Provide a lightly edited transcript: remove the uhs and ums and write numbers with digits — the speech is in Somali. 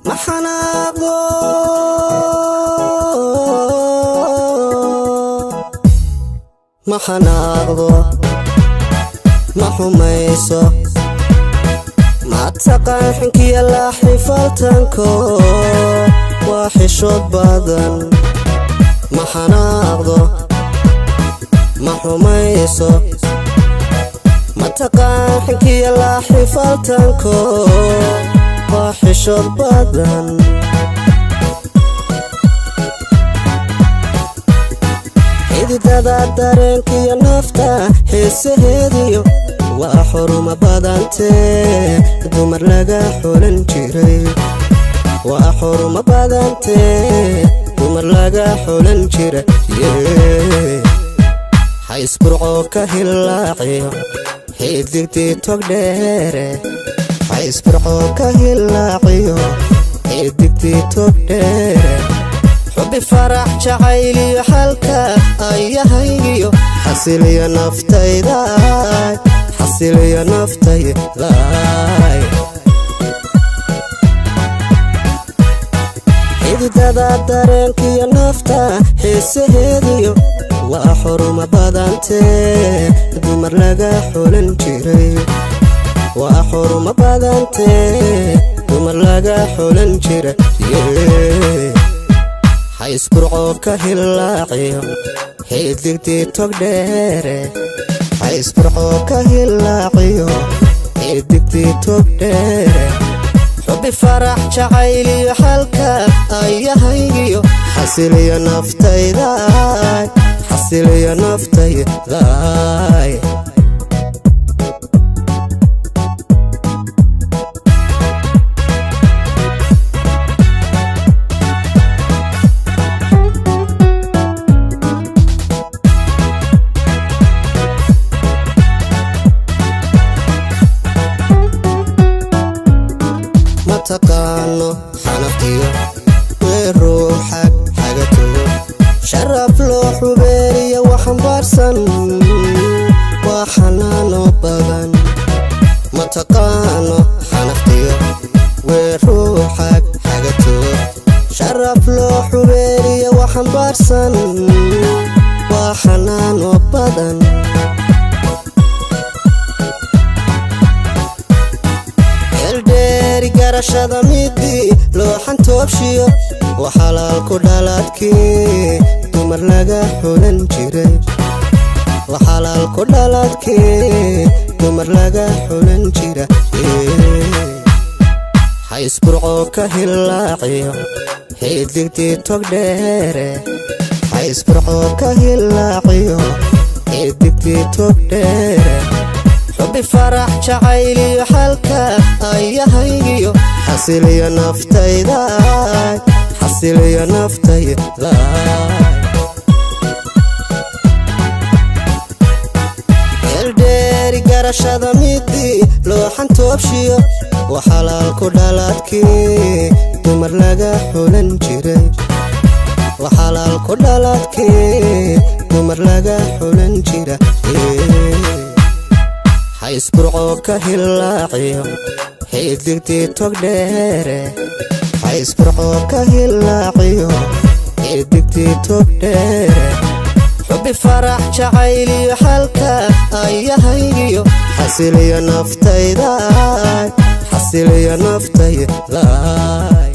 Ma xanaaqdo, ma xanaaqdo, ma xumayso, ma taqaan xinkiya laaxifaltanko, waa xishood badan. Ma xanaaqdo, ma xumayso, ma taqaan xinkiya laaxifaltanko, waa xishood badan. Xididada dareenkiyo nafta xiisaheediyo waa xuruma badantee dumar laga xulan jiray, waa xuruma badantee dumar laga xulan jiray. Xaysburcoo ka hilaaciyo xidigtii tog dheere, xaysburcoo ka hilaaciyo xidigtii tog dheere. Xubbi farax jacayliyo xalka ayahaygiyo xasiliyo naftayday, xasiliyo naftayday. Xididada dareenkiyo nafta xiisaheediyo waa xuruma badantee dumar laga xulan jiray, waa xuruma badantee dumar laga xulan jiray. Xaysburcoo ka hilaaciyo xidigtii tog dheere, xaysburcoo ka hilaaciyo xidigtii tog dheere. Xubbi farax jacayliyo xalka ayahaygiyo xasiliyo naftayday, xasiliyo naftayday. Ma taqaano xanaftiyo weeruuxag xagatugo, sharaf loo xubeeriya waxambaarsan, waa xanaano badan. Ma taqaano xanaftiyo weeruuxag xagatugo, sharaf loo xubeeriya waxambaarsan, waa xanaano badan. Xeeldheeri garashada midii looxan toobshiyo waa xalaal ku dhaladkii dumar laga xulan jiray, waa xalaal ku dhaladkii dumar laga xulan jira. Xaysburcoo ka hilaaciyo xidigtii tog dheere, xaysburcoo ka hilaaciyo xidigtii tog dheere. Xubbi farax jacayliyo xalka ayahaygiyo xasiliyo naftayday, xasiliyo naftayday. Xeeldheeri garashada midii looxan toobshiyo waa xalaal ku dhaladkii dumar laga xulan jiray, waa xalaal ku dhaladkii dumar laga xulan jira. Xaysburcoo ka hilaaciyo xidigtii tog dheere, xaysburcoo ka hilaaciyo xidigtii tog dheere. Xubbi farax jacayliyo xalka ayahaygiyo xasiliyo naftayday, xasiliyo naftayday.